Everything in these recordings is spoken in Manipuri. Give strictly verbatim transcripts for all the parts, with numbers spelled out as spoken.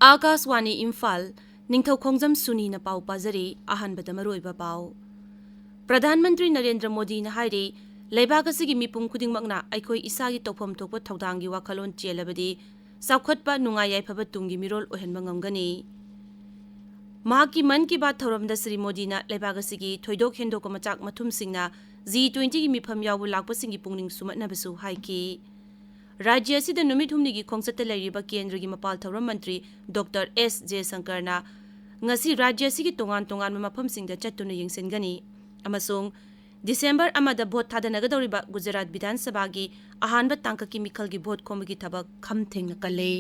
ꯑꯥꯀꯥꯁꯋꯥꯅꯤ ꯏꯝꯐꯥꯜ, ꯅꯤꯡꯊꯧꯈꯣꯡꯖꯝ ꯁꯨꯅꯤꯅ ꯄꯥꯎ ꯄꯥꯖꯔꯤ꯫ ꯑꯍꯥꯟꯕꯗ ꯃꯔꯨꯑꯣꯏꯕ ꯄꯥꯎ꯫ ꯄ꯭ꯔꯙꯥꯟ ꯃꯟꯇ꯭ꯔꯤ ꯅꯔꯦꯟꯗ꯭ꯔ ꯃꯣꯗꯤꯅ ꯍꯥꯏꯔꯤ, ꯂꯩꯕꯥꯛ ꯑꯁꯤꯒꯤ ꯃꯤꯄꯨꯝ ꯈꯨꯗꯤꯡꯃꯛꯅ ꯑꯩꯈꯣꯏ ꯏꯁꯥꯒꯤ ꯇꯧꯐꯝ ꯊꯣꯛꯄ ꯊꯧꯗꯥꯡꯒꯤ ꯋꯥꯈꯜꯂꯣꯟ ꯆꯦꯜꯂꯕꯗꯤ ꯆꯥꯎꯈꯠꯄ, ꯅꯨꯡꯉꯥꯏ ꯌꯥꯏꯐꯕ ꯇꯨꯡꯒꯤ ꯃꯤꯔꯣꯜ ꯑꯣꯏꯍꯟꯕ ꯉꯝꯒꯅꯤ꯫ ꯃꯍꯥꯛꯀꯤ ꯃꯟ ꯀꯤ ꯕꯥꯠ ꯊꯧꯔꯝꯗ ꯁ꯭ꯔꯤ ꯃꯣꯗꯤꯅ ꯂꯩꯕꯥꯛ ꯑꯁꯤꯒꯤ ꯊꯣꯏꯗꯣꯛ ꯍꯦꯟꯗꯣꯛꯄ ꯃꯆꯥꯛ ꯃꯊꯨꯝꯁꯤꯡꯅ ꯖꯤ ꯇ꯭ꯋꯦꯟꯇꯤꯒꯤ ꯃꯤꯐꯝ ꯌꯥꯎꯕ ꯂꯥꯛꯄꯁꯤꯡꯒꯤ ꯄꯨꯛꯅꯤꯡ ꯁꯨꯝꯍꯠꯅꯕꯁꯨ ꯍꯥꯏꯈꯤ꯫ ꯔꯥꯖ꯭ꯌ ꯑꯁꯤꯗ ꯅꯨꯃꯤꯠ ꯍꯨꯝꯅꯤꯒꯤ ꯈꯣꯡꯆꯠꯇ ꯂꯩꯔꯤꯕ ꯀꯦꯟꯗ꯭ꯔꯒꯤ ꯃꯄꯥꯜ ꯊꯧꯔꯝ ꯃꯟꯇ꯭ꯔꯤ ꯗꯣꯛꯇꯔ ꯑꯦꯁ ꯖꯌꯁꯪꯀꯔꯅ ꯉꯁꯤ ꯔꯥꯖ꯭ꯌ ꯑꯁꯤꯒꯤ ꯇꯣꯉꯥꯟ ꯇꯣꯉꯥꯟꯕ ꯃꯐꯝꯁꯤꯡꯗ ꯆꯠꯇꯨꯅ ꯌꯦꯡꯁꯤꯟꯒꯅꯤ ꯑꯃꯁꯨꯡ ꯗꯤꯁꯦꯝꯕꯔ ꯑꯃꯗ ꯚꯣꯠ ꯊꯥꯗꯅꯒꯗꯧꯔꯤꯕ ꯒꯨꯖꯔꯥꯠ ꯕꯤꯙꯥꯟ ꯁꯚꯥꯒꯤ ꯑꯍꯥꯟꯕ ꯇꯥꯡꯀꯛꯀꯤ ꯃꯤꯈꯜꯒꯤ ꯚꯣꯠ ꯈꯣꯝꯕꯒꯤ ꯊꯕꯛ ꯈꯝ ꯊꯦꯡꯅ ꯀꯜꯂꯤ꯫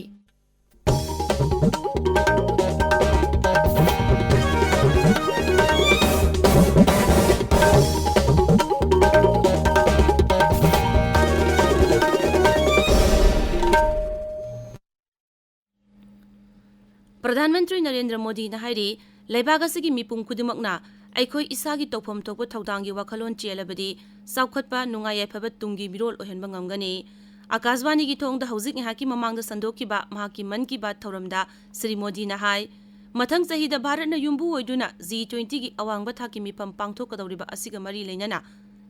ꯄ꯭ꯔꯙꯥꯟ ꯃꯟꯇ꯭ꯔꯤ ꯅꯔꯦꯟꯗ꯭ꯔ ꯃꯣꯗꯤꯅ ꯍꯥꯏꯔꯤ, ꯂꯩꯕꯥꯛ ꯑꯁꯤꯒꯤ ꯃꯤꯄꯨꯝ ꯈꯨꯗꯤꯡꯃꯛꯅ ꯑꯩꯈꯣꯏ ꯏꯁꯥꯒꯤ ꯇꯧꯐꯝ ꯊꯣꯛꯄ ꯊꯧꯗꯥꯡꯒꯤ ꯋꯥꯈꯜꯂꯣꯟ ꯆꯦꯜꯂꯕꯗꯤ ꯆꯥꯎꯈꯠꯄ, ꯅꯨꯡꯉꯥꯏ ꯌꯥꯏꯐꯕ ꯇꯨꯡꯒꯤ ꯃꯤꯔꯣꯜ ꯑꯣꯏꯍꯟꯕ ꯉꯝꯒꯅꯤ꯫ ꯑꯀꯥꯁꯕꯥꯅꯤꯒꯤ ꯊꯣꯡꯗ ꯍꯧꯖꯤꯛ ꯉꯥꯏꯍꯥꯛꯀꯤ ꯃꯃꯥꯡꯗ ꯁꯟꯗꯣꯛꯈꯤꯕ ꯃꯍꯥꯛꯀꯤ ꯃꯟ ꯀꯤ ꯕꯥꯠ ꯊꯧꯔꯝꯗ ꯁ꯭ꯔꯤ ꯃꯣꯗꯤꯅ ꯍꯥꯏ, ꯃꯊꯪ ꯆꯍꯤꯗ ꯚꯥꯔꯠꯅ ꯌꯨꯝꯕꯨ ꯑꯣꯏꯗꯨꯅ ꯖꯤ ꯇ꯭ꯋꯦꯟꯇꯤꯒꯤ ꯑꯋꯥꯡꯕ ꯊꯥꯛꯀꯤ ꯃꯤꯐꯝ ꯄꯥꯡꯊꯣꯛꯀꯗꯧꯔꯤꯕ ꯑꯁꯤꯒ ꯃꯔꯤ ꯂꯩꯅꯅ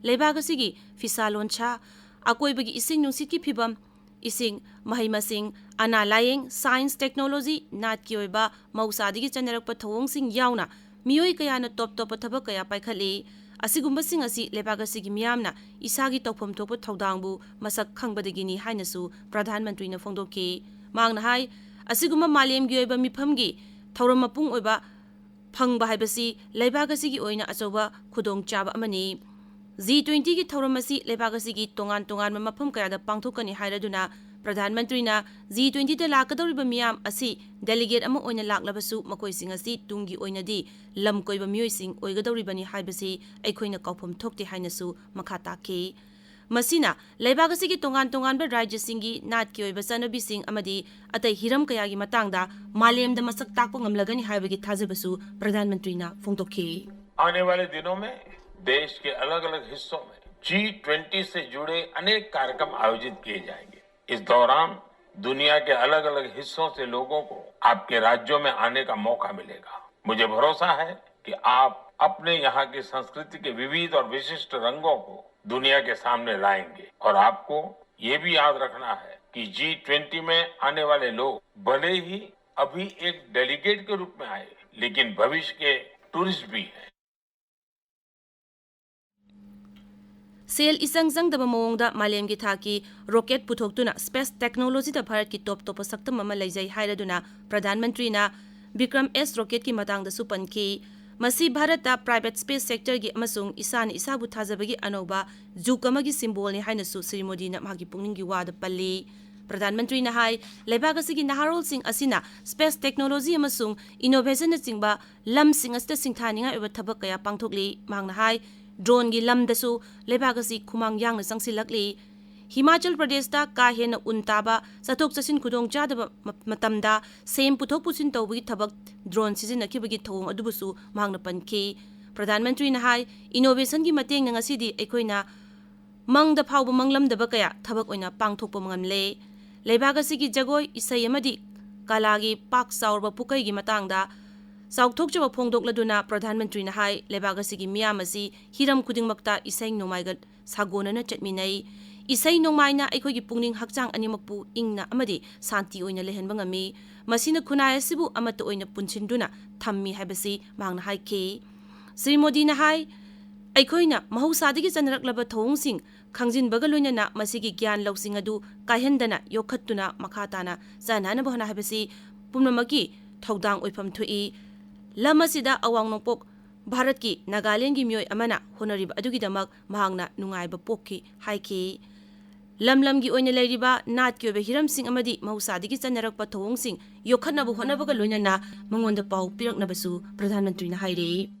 ꯂꯩꯕꯥꯛ ꯑꯁꯤꯒꯤ ꯐꯤꯁꯥ ꯂꯣꯟꯁꯥ, ꯑꯀꯣꯏꯕꯒꯤ ꯏꯁꯤꯡ ꯅꯨꯡꯁꯤꯠꯀꯤ ꯐꯤꯕꯝ, ꯏꯁꯤꯡ, ꯃꯍꯩ ꯃꯁꯤꯡ, ꯑꯅꯥ ꯂꯥꯌꯦꯡ, ꯁꯥꯏꯟꯁ, ꯇꯦꯛꯅꯣꯂꯣꯖꯤ, ꯅꯥꯠꯀꯤ ꯑꯣꯏꯕ ꯃꯍꯧꯁꯥꯗꯒꯤ ꯆꯠꯅꯔꯛꯄ ꯊꯧꯑꯣꯡꯁꯤꯡ ꯌꯥꯎꯅ ꯃꯤꯑꯣꯏ ꯀꯌꯥꯅ ꯇꯣꯞ ꯇꯣꯞꯄ ꯊꯕꯛ ꯀꯌꯥ ꯄꯥꯏꯈꯠꯂꯤ꯫ ꯑꯁꯤꯒꯨꯝꯕꯁꯤꯡ ꯑꯁꯤ ꯂꯩꯕꯥꯛ ꯑꯁꯤꯒꯤ ꯃꯤꯌꯥꯝꯅ ꯏꯁꯥꯒꯤ ꯇꯧꯐꯝ ꯊꯣꯛꯄ ꯊꯧꯗꯥꯡꯕꯨ ꯃꯁꯛ ꯈꯪꯕꯗꯒꯤꯅꯤ ꯍꯥꯏꯅꯁꯨ ꯄ꯭ꯔꯙꯥꯟ ꯃꯟꯇ꯭ꯔꯤꯅ ꯐꯣꯡꯗꯣꯛꯈꯤ꯫ ꯃꯍꯥꯛꯅ ꯍꯥꯏ, ꯑꯁꯤꯒꯨꯝꯕ ꯃꯥꯂꯦꯝꯒꯤ ꯑꯣꯏꯕ ꯃꯤꯐꯝꯒꯤ ꯊꯧꯔꯝ ꯃꯄꯨꯡ ꯑꯣꯏꯕ ꯐꯪꯕ ꯍꯥꯏꯕꯁꯤ ꯂꯩꯕꯥꯛ ꯑꯁꯤꯒꯤ ꯑꯣꯏꯅ ꯑꯆꯧꯕ ꯈꯨꯗꯣꯡꯆꯥꯕ ꯑꯃꯅꯤ꯫ ꯖꯤ ꯇ꯭ꯋꯦꯟꯇꯤꯒꯤ ꯊꯧꯔꯝ ꯑꯁꯤ ꯂꯩꯕꯥꯛ ꯑꯁꯤꯒꯤ ꯇꯣꯉꯥꯟ ꯇꯣꯉꯥꯟꯕ ꯃꯐꯝ ꯀꯌꯥꯗ ꯄꯥꯡꯊꯣꯛꯀꯅꯤ ꯍꯥꯏꯔꯗꯨꯅ ꯄ꯭ꯔꯙꯥꯟ ꯃꯟꯇ꯭ꯔꯤꯅ ꯖꯤ ꯇ꯭ꯋꯦꯟꯇꯤꯗ ꯂꯥꯛꯀꯗꯧꯔꯤꯕ ꯃꯤꯌꯥꯝ ꯑꯁꯤ ꯗꯦꯂꯤꯒꯦꯠ ꯑꯃ ꯑꯣꯏꯅ ꯂꯥꯛꯂꯕꯁꯨ ꯃꯈꯣꯏꯁꯤꯡ ꯑꯁꯤ ꯇꯨꯡꯒꯤ ꯑꯣꯏꯅꯗꯤ ꯂꯝ ꯀꯣꯏꯕ ꯃꯤꯑꯣꯏꯁꯤꯡ ꯑꯣꯏꯒꯗꯧꯔꯤꯕꯅꯤ ꯍꯥꯏꯕꯁꯤ ꯑꯩꯈꯣꯏꯅ ꯀꯥꯎꯐꯝ ꯊꯣꯛꯇꯦ ꯍꯥꯏꯅꯁꯨ ꯃꯈꯥ ꯇꯥꯈꯤ꯫ ꯃꯁꯤꯅ ꯂꯩꯕꯥꯛ ꯑꯁꯤꯒꯤ ꯇꯣꯉꯥꯟ ꯇꯣꯉꯥꯟꯕ ꯔꯥꯖ꯭ꯌꯁꯤꯡꯒꯤ ꯅꯥꯠꯀꯤ ꯑꯣꯏꯕ ꯆꯠꯅꯕꯤꯁꯤꯡ ꯑꯃꯗꯤ ꯑꯇꯩ ꯍꯤꯔꯝ ꯀꯌꯥꯒꯤ ꯃꯇꯥꯡꯗ ꯃꯥꯂꯦꯝꯗ ꯃꯁꯛ ꯇꯥꯛꯄ ꯉꯝꯂꯒꯅꯤ ꯍꯥꯏꯕꯒꯤ ꯊꯥꯖꯕꯁꯨ ꯄ꯭ꯔꯙꯥꯟ ꯃꯟꯇ꯭ꯔꯤꯅ ꯐꯣꯡꯗꯣꯛꯈꯤ꯫ आने वाले दिनों में देश के अलग-अलग हिस्सों में जी ट्वेंटी से जुड़े अनेक कार्यक्रम आयोजित किए जाएंगे। इस दौरान दुनिया के अलग-अलग हिस्सों से लोगों को आपके राज्यों में आने का मौका मिलेगा। मुझे भरोसा है कि आप अपने यहाँ की संस्कृति के विविध और विशिष्ट रंगों को दुनिया के सामने लाएंगे। और आपको ये भी याद रखना है कि जी ट्वेंटी में आने वाले लोग भले ही अभी एक डेलीगेट के रूप में आए, लेकिन भविष्य के टूरिस्ट भी हैं। ꯁꯦꯜ ꯏꯆꯪ ꯆꯪꯗꯕ ꯃꯑꯣꯡꯗ ꯃꯥꯂꯦꯝꯒꯤ ꯊꯥꯛꯀꯤ ꯔꯣꯀꯦꯠ ꯄꯨꯊꯣꯛꯇꯨꯅ ꯁ꯭ꯄꯦꯁ ꯇꯦꯛꯅꯣꯂꯣꯖꯤꯗ ꯚꯥꯔꯠꯀꯤ ꯇꯣꯞ ꯇꯣꯞꯄ ꯁꯛꯇꯝ ꯑꯃ ꯂꯩꯖꯩ ꯍꯥꯏꯔꯗꯨꯅ ꯄ꯭ꯔꯙꯥꯟ ꯃꯟꯇ꯭ꯔꯤꯅ ꯕꯤꯀ꯭ꯔꯝ ꯑꯦꯁ ꯔꯣꯀꯦꯠꯀꯤ ꯃꯇꯥꯡꯗꯁꯨ ꯄꯟꯈꯤ꯫ ꯃꯁꯤ ꯚꯥꯔꯠꯇ ꯄ꯭ꯔꯥꯏꯚꯦꯠ ꯁ꯭ꯄꯦꯁ ꯁꯦꯛꯇꯔꯒꯤ ꯑꯃꯁꯨꯡ ꯏꯁꯥꯅ ꯏꯁꯥꯕꯨ ꯊꯥꯖꯕꯒꯤ ꯑꯅꯧꯕ ꯖꯨꯒ ꯑꯃꯒꯤ ꯁꯤꯝꯕꯣꯜꯅꯤ ꯍꯥꯏꯅꯁꯨ ꯁ꯭ꯔꯤ ꯃꯣꯗꯤꯅ ꯃꯍꯥꯛꯀꯤ ꯄꯨꯛꯅꯤꯡꯒꯤ ꯋꯥꯗ ꯄꯜꯂꯤ꯫ ꯄ꯭ꯔꯙꯥꯟ ꯃꯟꯇ꯭ꯔꯤꯅ ꯍꯥꯏ, ꯂꯩꯕꯥꯛ ꯑꯁꯤꯒꯤ ꯅꯍꯥꯔꯣꯜꯁꯤꯡ ꯑꯁꯤꯅ ꯁ꯭ꯄꯦꯁ ꯇꯦꯛꯅꯣꯂꯣꯖꯤ ꯑꯃꯁꯨꯡ ꯏꯅꯣꯚꯦꯁꯟꯅꯆꯤꯡꯕ ꯂꯝꯁꯤꯡ ꯑꯁꯤꯗ ꯁꯤꯡꯊꯥꯅꯤꯡꯉꯥꯏ ꯑꯣꯏꯕ ꯊꯕꯛ ꯀꯌꯥ ꯄꯥꯡꯊꯣꯛꯂꯤ꯫ ꯃꯍꯥꯛꯅ ꯍꯥꯏ, ꯗ꯭ꯔꯣꯟꯒꯤ ꯂꯝꯗꯁꯨ ꯂꯩꯕꯥꯛ ꯑꯁꯤ ꯈꯨꯃꯥꯡ ꯌꯥꯡꯅ ꯆꯪꯁꯤꯜꯂꯛꯂꯤ꯫ ꯍꯤꯃꯥꯆꯜ ꯄ꯭ꯔꯗꯦꯁꯇ ꯀꯥ ꯍꯦꯟꯅ ꯎꯟ ꯇꯥꯕ, ꯆꯠꯊꯣꯛ ꯆꯠꯁꯤꯟ ꯈꯨꯗꯣꯡꯆꯥꯗꯕ ꯃ-, ꯃꯇꯝꯗ ꯁꯦꯝ ꯄꯨꯊꯣꯛ ꯄꯨꯁꯤꯟ ꯇꯧꯕꯒꯤ ꯊꯕꯛ ꯗ꯭ꯔꯣꯟ ꯁꯤꯖꯤꯟꯅꯈꯤꯕꯒꯤ ꯊꯧꯑꯣꯡ ꯑꯗꯨꯕꯨꯁꯨ ꯃꯍꯥꯛꯅ ꯄꯟꯈꯤ꯫ ꯄ꯭ꯔꯙꯥꯟ ꯃꯟꯇ꯭ꯔꯤꯅ ꯍꯥꯏ, ꯏꯅꯣꯚꯦꯁꯟꯒꯤ ꯃꯇꯦꯡꯅ ꯉꯁꯤꯗꯤ ꯑꯩꯈꯣꯏꯅ ꯃꯪꯗ ꯐꯥꯎꯕ ꯃꯪꯂꯝꯗꯕ ꯀꯌꯥ ꯊꯕꯛ ꯑꯣꯏꯅ ꯄꯥꯡꯊꯣꯛꯄ ꯉꯝꯂꯦ꯫ ꯂꯩꯕꯥꯛ ꯑꯁꯤꯒꯤ ꯖꯒꯣꯏ, ꯏꯁꯩ ꯑꯃꯗꯤ ꯀꯂꯥꯒꯤ ꯄꯥꯛ ꯆꯥꯎꯔꯕ ꯄꯨꯀꯩꯒꯤ ꯃꯇꯥꯡꯗ ꯆꯥꯎꯊꯣꯛꯆꯕ ꯐꯣꯡꯗꯣꯛꯂꯗꯨꯅ ꯄ꯭ꯔꯙꯥꯟ ꯃꯟꯇ꯭ꯔꯤꯅ ꯍꯥꯏ, ꯂꯩꯕꯥꯛ ꯑꯁꯤꯒꯤ ꯃꯤꯌꯥꯝ ꯑꯁꯤ ꯍꯤꯔꯝ ꯈꯨꯗꯤꯡꯃꯛꯇ ꯏꯁꯩ ꯅꯣꯡꯃꯥꯏꯒ ꯁꯥꯒꯣꯟꯅꯅ ꯆꯠꯃꯤꯟꯅꯩ꯫ ꯏꯁꯩ ꯅꯣꯡꯃꯥꯏꯅ ꯑꯩꯈꯣꯏꯒꯤ ꯄꯨꯛꯅꯤꯡ ꯍꯛꯆꯥꯡ ꯑꯅꯤꯃꯛꯄꯨ ꯏꯪꯅ ꯑꯃꯗꯤ ꯁꯥꯟꯇꯤ ꯑꯣꯏꯅ ꯂꯩꯍꯟꯕ ꯉꯝꯃꯤ꯫ ꯃꯁꯤꯅ ꯈꯨꯟꯅꯥꯏ ꯑꯁꯤꯕꯨ ꯑꯃꯠꯇ ꯑꯣꯏꯅ ꯄꯨꯟꯁꯤꯟꯗꯨꯅ ꯊꯝꯃꯤ ꯍꯥꯏꯕꯁꯤ ꯃꯍꯥꯛꯅ ꯍꯥꯏꯈꯤ꯫ ꯁ꯭ꯔꯤ ꯃꯣꯗꯤꯅ ꯍꯥꯏ, ꯑꯩꯈꯣꯏꯅ ꯃꯍꯧꯁꯥꯗꯒꯤ ꯆꯠꯅꯔꯛꯂꯕ ꯊꯧꯑꯣꯡꯁꯤꯡ ꯈꯪꯖꯤꯟꯕꯒ ꯂꯣꯏꯅꯅ ꯃꯁꯤꯒꯤ ꯒ꯭ꯌꯥꯟ ꯂꯧꯁꯤꯡ ꯑꯗꯨ ꯀꯥꯏꯍꯟꯗꯅ ꯌꯣꯛꯈꯠꯇꯨꯅ ꯃꯈꯥ ꯇꯥꯅ ꯆꯠꯅꯅꯕ ꯍꯣꯠꯅ ꯍꯥꯏꯕꯁꯤ ꯄꯨꯝꯅꯃꯛꯀꯤ ꯊꯧꯗꯥꯡ ꯑꯣꯏꯐꯝ ꯊꯣꯛꯏ꯫ ꯂꯝ ꯑꯁꯤꯗ ꯑꯋꯥꯡ ꯅꯣꯡꯄꯣꯛ ꯚꯥꯔꯠꯀꯤ ꯅꯥꯒꯥꯂꯦꯟꯒꯤ ꯃꯤꯑꯣꯏ ꯑꯃꯅ ꯍꯣꯠꯅꯔꯤꯕ ꯑꯗꯨꯒꯤꯗꯃꯛ ꯃꯍꯥꯛꯅ ꯅꯨꯡꯉꯥꯏꯕ ꯄꯣꯛꯈꯤ ꯍꯥꯏꯈꯤ꯫ ꯂꯝ ꯂꯝꯒꯤ ꯑꯣꯏꯅ ꯂꯩꯔꯤꯕ ꯅꯥꯠꯀꯤ ꯑꯣꯏꯕ ꯍꯤꯔꯝꯁꯤꯡ ꯑꯃꯗꯤ ꯃꯍꯧꯁꯥꯗꯒꯤ ꯆꯠꯅꯔꯛꯄ ꯊꯧꯑꯣꯡꯁꯤꯡ ꯌꯣꯛꯈꯠꯅꯕ ꯍꯣꯠꯅꯕꯒ ꯂꯣꯏꯅꯅ ꯃꯉꯣꯟꯗ ꯄꯥꯎ ꯄꯤꯔꯛꯅꯕꯁꯨ ꯄ꯭ꯔꯙꯥꯟ ꯃꯟꯇ꯭ꯔꯤꯅ ꯍꯥꯏꯔꯤ꯫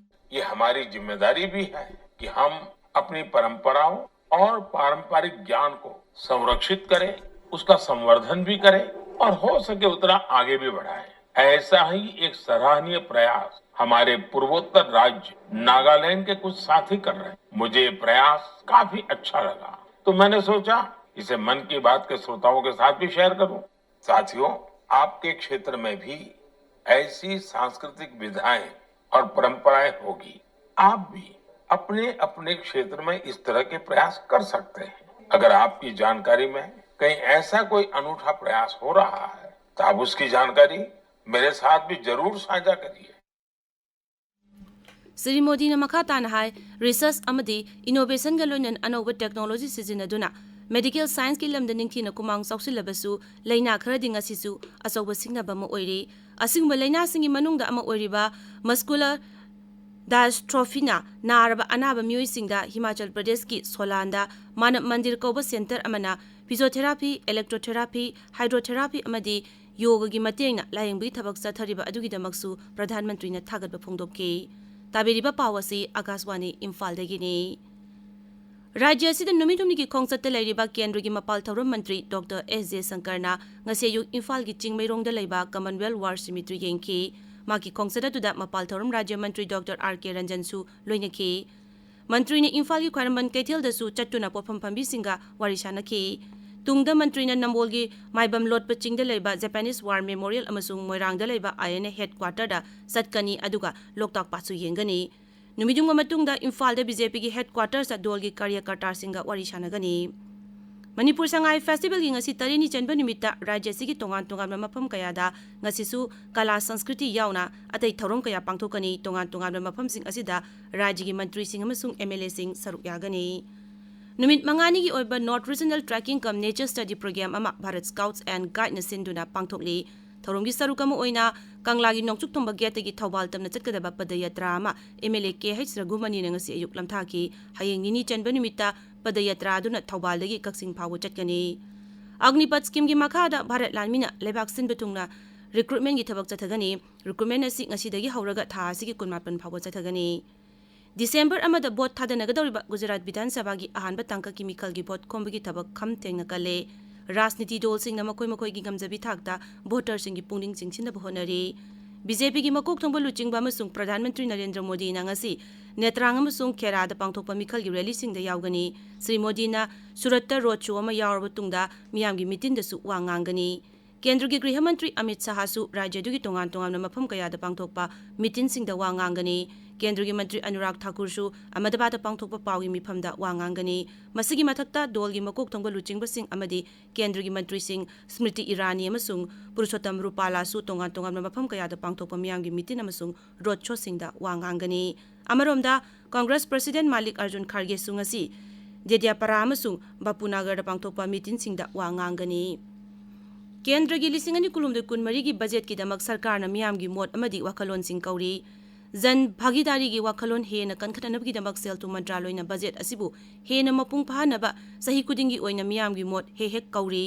ये हमारी जिम्मेदारी भी है कि हम अपनी परंपराओं और पारंपरिक ज्ञान को संरक्षित करें, उसका संवर्धन भी करें और हो सके उतना आगे भी बढ़ाएं। ऐसा ही एक सराहनीय प्रयास हमारे पूर्वोत्तर राज्य नागालैंड के कुछ साथी कर रहे हैं। मुझे ये प्रयास काफी अच्छा लगा, तो मैंने सोचा इसे मन की बात के श्रोताओं के साथ भी शेयर करूं। साथियों, आपके क्षेत्र में भी ऐसी सांस्कृतिक विधाएं और परंपराएं होगी। आप भी अपने अपने क्षेत्र में इस तरह के प्रयास कर सकते हैं। अगर आपकी जानकारी में कहीं ऐसा कोई अनूठा प्रयास हो रहा है, तो आप उसकी जानकारी मेरे साथ भी जरूर साझा करिए। ꯁ꯭ꯔꯤ ꯃꯣꯗꯤꯅ ꯃꯈꯥ ꯇꯥꯅ ꯍꯥꯏ, ꯔꯤꯁꯔꯆ ꯑꯃꯗꯤ ꯏꯅꯣꯚꯦꯁꯟꯒ ꯂꯣꯏꯅꯅ ꯑꯅꯧꯕ ꯇꯦꯛꯅꯣꯂꯣꯖꯤ ꯁꯤꯖꯤꯟꯅꯗꯨꯅ ꯃꯦꯗꯤꯀꯦꯜ ꯁꯥꯏꯟꯁꯀꯤ ꯂꯝꯗ ꯅꯤꯡꯊꯤꯅ ꯈꯨꯃꯥꯡ ꯆꯥꯎꯁꯤꯜꯂꯕꯁꯨ, ꯂꯥꯏꯅꯥ ꯈꯔꯗꯤ ꯉꯁꯤꯁꯨ ꯑꯆꯧꯕ ꯁꯤꯡꯅꯕ ꯑꯃ ꯑꯣꯏꯔꯤ꯫ ꯑꯁꯤꯒꯨꯝꯕ ꯂꯥꯏꯅꯥꯁꯤꯡꯒꯤ ꯃꯅꯨꯡꯗ ꯑꯃ ꯑꯣꯏꯔꯤꯕ ꯃꯁꯀꯨꯂꯔ ꯗꯥꯏꯁꯇ꯭ꯔꯣꯐꯤꯅ ꯅꯥꯔꯕ ꯑꯅꯥꯕ ꯃꯤꯑꯣꯏꯁꯤꯡꯗ ꯍꯤꯃꯥꯆꯜ ꯄ꯭ꯔꯗꯦꯁꯀꯤ ꯁꯣꯂꯥꯟꯗ ꯃꯥꯅꯕ ꯃꯟꯗꯤꯔ ꯀꯧꯕ ꯁꯦꯟꯇꯔ ꯑꯃꯅ ꯐꯤꯖꯤꯑꯣꯊꯦꯔꯥꯄꯤ, ꯏꯂꯦꯛꯇ꯭ꯔꯣꯊꯦꯔꯥꯄꯤ, ꯍꯥꯏꯗ꯭ꯔꯣꯊꯦꯔꯥꯄꯤ ꯑꯃꯗꯤ ꯌꯣꯒꯒꯤ ꯃꯇꯦꯡꯅ ꯂꯥꯌꯦꯡꯕꯒꯤ ꯊꯕꯛ ꯆꯠꯊꯔꯤꯕ ꯑꯗꯨꯒꯤꯗꯃꯛꯁꯨ ꯄ꯭ꯔꯙꯥꯟ ꯃꯟꯇ꯭ꯔꯤꯅ ꯊꯥꯒꯠꯄ ꯐꯣꯡꯗꯣꯛꯈꯤ꯫ ꯇꯥꯕꯤꯔꯤꯕ ꯄꯥꯎ ꯑꯁꯤ ꯑꯀꯥꯁꯋꯥꯅꯤ ꯏꯝꯐꯥꯜꯗꯒꯤꯅꯤ꯫ ꯔꯥꯖ꯭ꯌ ꯑꯁꯤꯗ ꯅꯨꯃꯤꯠ ꯍꯨꯝꯅꯤꯒꯤ ꯈꯣꯡꯆꯠꯇ ꯂꯩꯔꯤꯕ ꯀꯦꯟꯗ꯭ꯔꯒꯤ ꯃꯄꯥꯜ ꯊꯧꯔꯝ ꯃꯟꯇ꯭ꯔꯤ ꯗꯣꯛꯇꯔ ꯑꯦꯁ ꯖꯌꯁꯪꯀꯔꯅ ꯉꯁꯤ ꯑꯌꯨꯛ ꯏꯝꯐꯥꯜꯒꯤ ꯆꯤꯡꯃꯩꯔꯣꯡꯗ ꯂꯩꯕ ꯀꯃꯟꯋꯦꯜꯊ ꯋꯥꯔ ꯁꯤꯃꯤꯇ꯭ꯔꯤ ꯌꯦꯡꯈꯤ꯫ ꯃꯍꯥꯛꯀꯤ ꯈꯣꯡꯆꯠ ꯑꯗꯨꯗ ꯃꯄꯥꯜ ꯊꯧꯔꯝ ꯔꯥꯖ꯭ꯌ ꯃꯟꯇ꯭ꯔꯤ ꯗꯣꯛꯇꯔ ꯑꯥꯔ ꯀꯦ ꯔꯟꯖꯟꯁꯨ ꯂꯣꯏꯅꯈꯤ꯫ ꯃꯟꯇ꯭ꯔꯤꯅ ꯏꯝꯐꯥꯜꯒꯤ ꯈ꯭ꯋꯥꯏꯔꯝꯕꯟ ꯀꯩꯊꯦꯜꯗꯁꯨ ꯆꯠꯇꯨꯅ ꯄꯣꯠꯐꯝ ꯐꯝꯕꯤꯁꯤꯡꯒ ꯋꯥꯔꯤ ꯁꯥꯅꯈꯤ꯫ ꯇꯨꯡꯗ ꯃꯟꯇ꯭ꯔꯤꯅ ꯅꯝꯕꯣꯜꯒꯤ ꯃꯥꯏꯕꯝ ꯂꯣꯠꯄ ꯆꯤꯡꯗ ꯂꯩꯕ ꯖꯄꯥꯅꯤꯁ ꯋꯥꯔ ꯃꯦꯃꯣꯔꯤꯌꯦꯜ ꯑꯃꯁꯨꯡ ꯃꯣꯏꯔꯥꯡꯗ ꯂꯩꯕ ꯑꯥꯏ ꯑꯦꯟ ꯑꯦ ꯍꯦꯗꯀ꯭ꯋꯥꯇꯔꯗ ꯆꯠꯀꯅꯤ, ꯑꯗꯨꯒ ꯂꯣꯛꯇꯥꯛ ꯄꯥꯠꯁꯨ ꯌꯦꯡꯒꯅꯤ꯫ ꯅꯨꯃꯤꯠꯌꯨꯡꯕ ꯃꯇꯨꯡꯗ ꯏꯝꯐꯥꯜꯗ ꯕꯤ ꯖꯦ ꯄꯤꯒꯤ ꯍꯦꯗꯀ꯭ꯋꯥꯇꯔꯁꯇ ꯗꯣꯜꯒꯤ ꯀꯥꯔꯌꯀꯔꯇꯥꯁꯤꯡꯒ ꯋꯥꯔꯤ ꯁꯥꯅꯒꯅꯤ꯫ ꯃꯅꯤꯄꯨꯔ ꯁꯉꯥꯏ ꯐꯦꯁꯇꯤꯚꯦꯜꯒꯤ ꯉꯁꯤ ꯇꯔꯦꯠꯅꯤ ꯆꯟꯕ ꯅꯨꯃꯤꯠꯇ ꯔꯥꯖ꯭ꯌ ꯑꯁꯤꯒꯤ ꯇꯣꯉꯥꯟ ꯇꯣꯉꯥꯟꯕ ꯃꯐꯝ ꯀꯌꯥꯗ ꯉꯁꯤꯁꯨ ꯀꯂꯥ ꯁꯪꯁꯀ꯭ꯔꯤꯇꯤ ꯌꯥꯎꯅ ꯑꯇꯩ ꯊꯧꯔꯝ ꯀꯌꯥ ꯄꯥꯡꯊꯣꯛꯀꯅꯤ꯫ ꯇꯣꯉꯥꯟ ꯇꯣꯉꯥꯟꯕ ꯃꯐꯝꯁꯤꯡ ꯑꯁꯤꯗ ꯔꯥꯖ꯭ꯌꯒꯤ ꯃꯟꯇ꯭ꯔꯤꯁꯤꯡ ꯑꯃꯁꯨꯡ ꯑꯦꯝ ꯑꯦꯜ ꯑꯦꯁꯤꯡ ꯁꯔꯨꯛ ꯌꯥꯒꯅꯤ꯫ ꯅꯨꯃꯤꯠ ꯃꯉꯥꯅꯤꯒꯤ ꯑꯣꯏꯕ ꯅꯣꯔꯠ ꯔꯤꯖꯅꯦꯜ ꯇ꯭ꯔꯦꯀꯤꯡ ꯀꯝ ꯅꯦꯆꯔ ꯁ꯭ꯇꯗꯤ ꯄ꯭ꯔꯣꯒ꯭ꯔꯥꯝ ꯑꯃ ꯚꯥꯔꯠ ꯁ꯭ꯀꯥꯎꯠꯁ ꯑꯦꯟ ꯒꯥꯏꯗꯅ ꯁꯤꯟꯗꯨꯅ ꯄꯥꯡꯊꯣꯛꯂꯤ꯫ ꯊꯧꯔꯝꯒꯤ ꯁꯔꯨꯛ ꯑꯃ ꯑꯣꯏꯅ ꯀꯪꯂꯥꯒꯤ ꯅꯣꯡꯆꯨꯞ ꯊꯪꯕ ꯒꯦꯠꯇꯒꯤ ꯊꯧꯕꯥꯜ ꯇꯝꯅ ꯆꯠꯀꯗꯕ ꯄꯗꯌꯥꯇ꯭ꯔꯥ ꯑꯃ M L A K H ꯔꯘꯨꯃꯅꯤꯅ ꯉꯁꯤ ꯑꯌꯨꯛ ꯂꯝꯊꯥꯈꯤ꯫ ꯍꯌꯦꯡ ꯅꯤꯅꯤ ꯆꯟꯕ ꯅꯨꯃꯤꯠꯇ ꯄꯗꯌꯥꯇ꯭ꯔꯥ ꯑꯗꯨꯅ ꯊꯧꯕꯥꯜꯗꯒꯤ ꯀꯛꯆꯤꯡ ꯐꯥꯎꯕ ꯆꯠꯀꯅꯤ꯫ ꯑꯒꯅꯤꯄꯊ ꯁ꯭ꯀꯤꯝꯒꯤ ꯃꯈꯥꯗ ꯚꯥꯔꯠ ꯂꯥꯟꯃꯤꯅ ꯂꯩꯕꯥꯛ ꯁꯤꯟꯕ ꯊꯨꯡꯅ ꯔꯤꯀ꯭ꯔꯨꯠꯃꯦꯟꯒꯤ ꯊꯕꯛ ꯆꯠꯊꯒꯅꯤ꯫ ꯔꯤꯀ꯭ꯔꯨꯠꯃꯦꯟ ꯑꯁꯤ ꯉꯁꯤꯗꯒꯤ ꯍꯧꯔꯒ ꯊꯥ ꯑꯁꯤꯒꯤ ꯀꯨꯟꯃꯥꯄꯟ ꯐꯥꯎꯕ ꯆꯠꯊꯒꯅꯤ꯫ ꯗꯤꯁꯦꯝꯕꯔ ꯑꯃꯗ ꯚꯣꯠ ꯊꯥꯗꯅꯒꯗꯧꯔꯤꯕ ꯒꯨꯖꯔꯥꯠ ꯕꯤꯙꯥꯟ ꯁꯚꯥꯒꯤ ꯑꯍꯥꯟꯕ ꯇꯥꯡꯀꯛꯀꯤ ꯃꯤꯈꯜꯒꯤ ꯚꯣꯠ ꯈꯣꯝꯕꯒꯤ ꯊꯕꯛ ꯈꯝ ꯊꯦꯡꯅ ꯀꯜꯂꯦ꯫ ꯔꯥꯖꯅꯤꯇꯤ ꯗꯜꯁꯤꯡꯅ ꯃꯈꯣꯏ ꯃꯈꯣꯏꯒꯤ ꯉꯝꯖꯕꯤ ꯊꯥꯛꯇ ꯚꯣꯇꯔꯁꯤꯡꯒꯤ ꯄꯨꯛꯅꯤꯡ ꯆꯤꯡꯁꯤꯟꯅꯕ ꯍꯣꯠꯅꯔꯤ꯫ ꯕꯤ ꯖꯦ ꯄꯤꯒꯤ ꯃꯀꯣꯛ ꯊꯣꯡꯕ ꯂꯨꯆꯤꯡꯕ ꯑꯃꯁꯨꯡ ꯄ꯭ꯔꯙꯥꯟ ꯃꯟꯇ꯭ꯔꯤ ꯅꯔꯦꯟꯗ꯭ꯔ ꯃꯣꯗꯤꯅ ꯉꯁꯤ ꯅꯦꯇ꯭ꯔꯥꯡ ꯑꯃꯁꯨꯡ ꯈꯦꯔꯥꯗ ꯄꯥꯡꯊꯣꯛꯄ ꯃꯤꯈꯜꯒꯤ ꯔꯦꯂꯤꯁꯤꯡꯗ ꯌꯥꯎꯒꯅꯤ꯫ ꯁ꯭ꯔꯤ ꯃꯣꯗꯤꯅ ꯁꯨꯔꯠꯇ ꯔꯣꯗ ꯁꯣ ꯑꯃ ꯌꯥꯎꯔꯕ ꯇꯨꯡꯗ ꯃꯤꯌꯥꯝꯒꯤ ꯃꯤꯇꯤꯟꯗꯁꯨ ꯋꯥ ꯉꯥꯡꯒꯅꯤ꯫ ꯀꯦꯟꯗ꯭ꯔꯒꯤ ꯒ꯭ꯔꯤꯍ ꯃꯟꯇ꯭ꯔꯤ ꯑꯃꯤꯠ ꯁꯍꯥꯁꯨ ꯔꯥꯖ꯭ꯌꯗꯨꯒꯤ ꯇꯣꯉꯥꯟ ꯇꯣꯉꯥꯟꯕ ꯃꯐꯝ ꯀꯌꯥꯗ ꯄꯥꯡꯊꯣꯛꯄ ꯃꯤꯇꯤꯟꯁꯤꯡꯗ ꯋꯥ ꯉꯥꯡꯒꯅꯤ꯫ ꯀꯦꯟꯗ꯭ꯔꯒꯤ ꯃꯟꯇ꯭ꯔꯤ ꯑꯅꯨꯔꯥꯒ ꯊꯥꯀꯨꯔꯁꯨ ꯑꯍꯃꯗꯕꯥꯗꯇ ꯄꯥꯡꯊꯣꯛꯄ ꯄꯥꯎꯒꯤ ꯃꯤꯐꯝꯗ ꯋꯥ ꯉꯥꯡꯒꯅꯤ꯫ ꯃꯁꯤꯒꯤ ꯃꯊꯛꯇ ꯗꯜꯒꯤ ꯃꯀꯣꯛ ꯊꯣꯡꯕ ꯂꯨꯆꯤꯡꯕꯁꯤꯡ ꯑꯃꯗꯤ ꯀꯦꯟꯗ꯭ꯔꯒꯤ ꯃꯟꯇ꯭ꯔꯤꯁꯤꯡ ꯁ꯭ꯃ꯭ꯔꯤꯇꯤ ꯏꯔꯥꯅꯤ ꯑꯃꯁꯨꯡ ꯄꯨꯔꯨꯁꯣꯠꯇꯝ ꯔꯨꯄꯥꯂꯥꯁꯨ ꯇꯣꯉꯥꯟ ꯇꯣꯉꯥꯟꯕ ꯃꯐꯝ ꯀꯌꯥꯗ ꯄꯥꯡꯊꯣꯛꯄ ꯃꯤꯌꯥꯝꯒꯤ ꯃꯤꯇꯤꯟ ꯑꯃꯁꯨꯡ ꯔꯣꯗ ꯁꯣꯁꯤꯡꯗ ꯋꯥ ꯉꯥꯡꯒꯅꯤ꯫ ꯑꯃꯔꯣꯝꯗ, ꯀꯪꯒ꯭ꯔꯦꯁ ꯄ꯭ꯔꯁꯤꯗꯦꯟꯠ ꯃꯥꯂꯤꯛ ꯑꯔꯖꯨꯟ ꯈꯥꯔꯒꯦꯁꯨ ꯉꯁꯤ ꯗꯦꯗꯤꯌꯥꯄꯥꯔꯥ ꯑꯃꯁꯨꯡ ꯕꯥꯄꯨꯅꯥꯒꯔꯗ ꯄꯥꯡꯊꯣꯛꯄ ꯃꯤꯇꯤꯟꯁꯤꯡꯗ ꯋꯥ ꯉꯥꯡꯒꯅꯤ꯫ ꯀꯦꯟꯗ꯭ꯔꯒꯤ ꯂꯤꯁꯤꯡ ꯑꯅꯤ ꯀꯨꯟꯍꯨꯝꯗꯣꯏ ꯀꯨꯟꯃꯔꯤꯒꯤ ꯕꯖꯦꯠꯀꯤꯗꯃꯛ ꯁꯔꯀꯥꯔꯅ ꯃꯤꯌꯥꯝꯒꯤ ꯃꯣꯠ ꯑꯃꯗꯤ ꯋꯥꯈꯜꯂꯣꯟꯁꯤꯡ ꯀꯧꯔꯤ꯫ ꯖꯟ ꯚꯥꯒꯤꯗꯥꯔꯤꯒꯤ ꯋꯥꯈꯜꯂꯣꯟ ꯍꯦꯟꯅ ꯀꯟꯈꯠꯅꯅꯕꯒꯤꯗꯃꯛ ꯁꯦꯜ ꯊꯨꯝ ꯃꯟꯇ꯭ꯔꯥꯂꯣꯏꯅ ꯕꯖꯦꯠ ꯑꯁꯤꯕꯨ ꯍꯦꯟꯅ ꯃꯄꯨꯡ ꯐꯥꯍꯟꯅꯕ ꯆꯍꯤ ꯈꯨꯗꯤꯡꯒꯤ ꯑꯣꯏꯅ ꯃꯤꯌꯥꯝꯒꯤ ꯃꯣꯠ ꯍꯦꯛ ꯍꯦꯛ ꯀꯧꯔꯤ꯫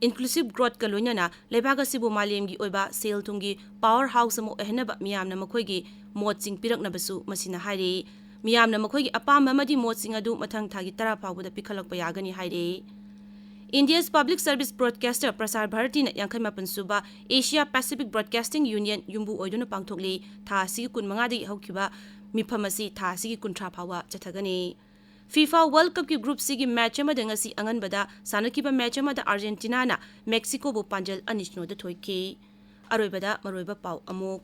ꯏꯟꯀ꯭ꯂꯨꯁꯤꯚ ꯒ꯭ꯔꯣꯊꯀ ꯂꯣꯏꯅꯅ ꯂꯩꯕꯥꯛ ꯑꯁꯤꯕꯨ ꯃꯥꯂꯦꯝꯒꯤ ꯑꯣꯏꯕ ꯁꯦꯜ ꯊꯨꯝꯒꯤ ꯄꯥꯋꯔ ꯍꯥꯎꯁ ꯑꯃ ꯑꯣꯏꯍꯟꯅꯕ ꯃꯤꯌꯥꯝꯅ ꯃꯈꯣꯏꯒꯤ ꯃꯣꯠꯁꯤꯡ ꯄꯤꯔꯛꯅꯕꯁꯨ ꯃꯁꯤꯅ ꯍꯥꯏꯔꯤ꯫ ꯃꯤꯌꯥꯝꯅ ꯃꯈꯣꯏꯒꯤ ꯑꯄꯥꯝꯕ ꯑꯃꯗꯤ ꯃꯣꯠꯁꯤꯡ ꯑꯗꯨ ꯃꯊꯪ ꯊꯥꯒꯤ ꯇꯔꯥ ꯐꯥꯎꯕꯗ ꯄꯤꯈꯠꯂꯛꯄ ꯌꯥꯒꯅꯤ ꯍꯥꯏꯔꯤ꯫ ꯏꯟꯗꯤꯌꯥꯁ ꯄꯕ꯭ꯂꯤꯛ ꯁꯔꯚꯤꯁ ꯕ꯭ꯔꯣꯗꯀꯥꯁꯇꯔ ꯄ꯭ꯔꯁꯥꯔ ꯚꯥꯔꯇꯤꯅ ꯌꯥꯡꯈꯩ ꯃꯥꯄꯟ ꯁꯨꯕ ꯑꯦꯁꯤꯌꯥ ꯄꯦꯁꯤꯐꯤꯛ ꯕ꯭ꯔꯣꯗꯀꯥꯁꯇꯤꯡ ꯌꯨꯅꯤꯌꯟ ꯌꯨꯝꯕꯨ ꯑꯣꯏꯗꯨꯅ ꯄꯥꯡꯊꯣꯛꯂꯤ꯫ ꯊꯥ ꯑꯁꯤꯒꯤ ꯀꯨꯟ ꯃꯉꯥꯗꯒꯤ ꯍꯧꯈꯤꯕ ꯃꯤꯐꯝ ꯑꯁꯤ ꯊꯥ ꯑꯁꯤꯒꯤ ꯀꯨꯟꯊ꯭ꯔꯥ ꯐꯥꯎꯕ ꯆꯠꯊꯒꯅꯤ꯫ ꯐꯤꯐꯥ ꯋꯥꯔꯜꯗ ꯀꯞꯀꯤ ꯒ꯭ꯔꯨꯞ ꯁꯤꯒꯤ ꯃꯦꯆ ꯑꯃꯗ ꯉꯁꯤ ꯑꯉꯟꯕꯗ ꯁꯥꯟꯅꯈꯤꯕ ꯃꯦꯆ ꯑꯃꯗ ꯑꯥꯔꯖꯦꯟꯇꯤꯅꯥꯅ ꯃꯦꯛꯁꯤꯀꯣꯕꯨ ꯄꯥꯟꯖꯜ ꯑꯅꯤ ꯁꯤꯅꯣꯗ ꯊꯣꯏꯈꯤ꯫ ꯑꯔꯣꯏꯕꯗ ꯃꯔꯨꯑꯣꯏꯕ ꯄꯥꯎ ꯑꯃꯨꯛ꯫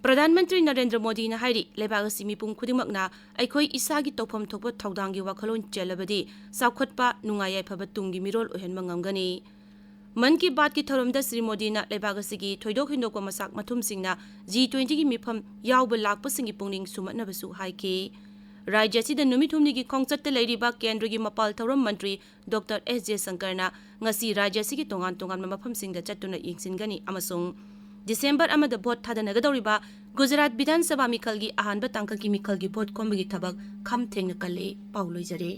ꯄ꯭ꯔꯙꯥꯟ ꯃꯟꯇ꯭ꯔꯤ ꯅꯔꯦꯟꯗ꯭ꯔ ꯃꯣꯗꯤꯅ ꯍꯥꯏꯔꯤ, ꯂꯩꯕꯥꯛ ꯑꯁꯤ ꯃꯤꯄꯨꯝ ꯈꯨꯗꯤꯡꯃꯛꯅ ꯑꯩꯈꯣꯏ ꯏꯁꯥꯒꯤ ꯇꯧꯐꯝ ꯊꯣꯛꯄ ꯊꯧꯗꯥꯡꯒꯤ ꯋꯥꯈꯜꯂꯣꯟ ꯆꯦꯜꯂꯕꯗꯤ ꯆꯥꯎꯈꯠꯄ, ꯅꯨꯡꯉꯥꯏ ꯌꯥꯏꯐꯕ ꯇꯨꯡꯒꯤ ꯃꯤꯔꯣꯜ ꯑꯣꯏꯍꯟꯕ ꯉꯝꯒꯅꯤ꯫ ꯃꯟ ꯀꯤ ꯕꯥꯠꯀꯤ ꯊꯧꯔꯝꯗ ꯁ꯭ꯔꯤ ꯃꯣꯗꯤꯅ ꯂꯩꯕꯥꯛ ꯑꯁꯤꯒꯤ ꯊꯣꯏꯗꯣꯛ ꯍꯦꯟꯗꯣꯛꯄ ꯃꯁꯥꯛ ꯃꯊꯨꯝꯁꯤꯡꯅ ꯖꯤ ꯇ꯭ꯋꯦꯟꯇꯤꯒꯤ ꯃꯤꯐꯝ ꯌꯥꯎꯕ ꯂꯥꯛꯄꯁꯤꯡꯒꯤ ꯄꯨꯛꯅꯤꯡ ꯁꯨꯝꯍꯠꯅꯕꯁꯨ ꯍꯥꯏꯈꯤ꯫ ꯔꯥꯖ꯭ꯌ ꯑꯁꯤꯗ ꯅꯨꯃꯤꯠ ꯍꯨꯝꯅꯤꯒꯤ ꯈꯣꯡꯆꯠꯇ ꯂꯩꯔꯤꯕ ꯀꯦꯟꯗ꯭ꯔꯒꯤ ꯃꯄꯥꯜ ꯊꯧꯔꯝ ꯃꯟꯇ꯭ꯔꯤ ꯗꯣꯛꯇꯔ ꯑꯦꯁ ꯖꯦꯁꯪꯀꯔꯅ ꯉꯁꯤ ꯔꯥꯖ꯭ꯌ ꯑꯁꯤꯒꯤ ꯇꯣꯉꯥꯟ ꯇꯣꯉꯥꯟꯕ ꯃꯐꯝꯁꯤꯡꯗ ꯆꯠꯇꯨꯅ ꯌꯦꯡꯁꯤꯟꯒꯅꯤ ꯑꯃꯁꯨꯡ ꯗꯤꯁꯦꯝꯕꯔ ꯑꯃꯗ ꯚꯣꯠ ꯊꯥꯗꯅꯒꯗꯧꯔꯤꯕ ꯒꯨꯖꯔꯥꯠ ꯕꯤꯙꯥꯟ ꯁꯚꯥ ꯃꯤꯈꯜꯒꯤ ꯑꯍꯥꯟꯕ ꯇꯥꯡꯀꯛꯀꯤ ꯃꯤꯈꯜꯒꯤ ꯚꯣꯠ ꯈꯣꯝꯕꯒꯤ ꯊꯕꯛ ꯈꯝ ꯊꯦꯡꯅ ꯀꯜꯂꯤ꯫ ꯄꯥꯎ ꯂꯣꯏꯖꯔꯦ꯫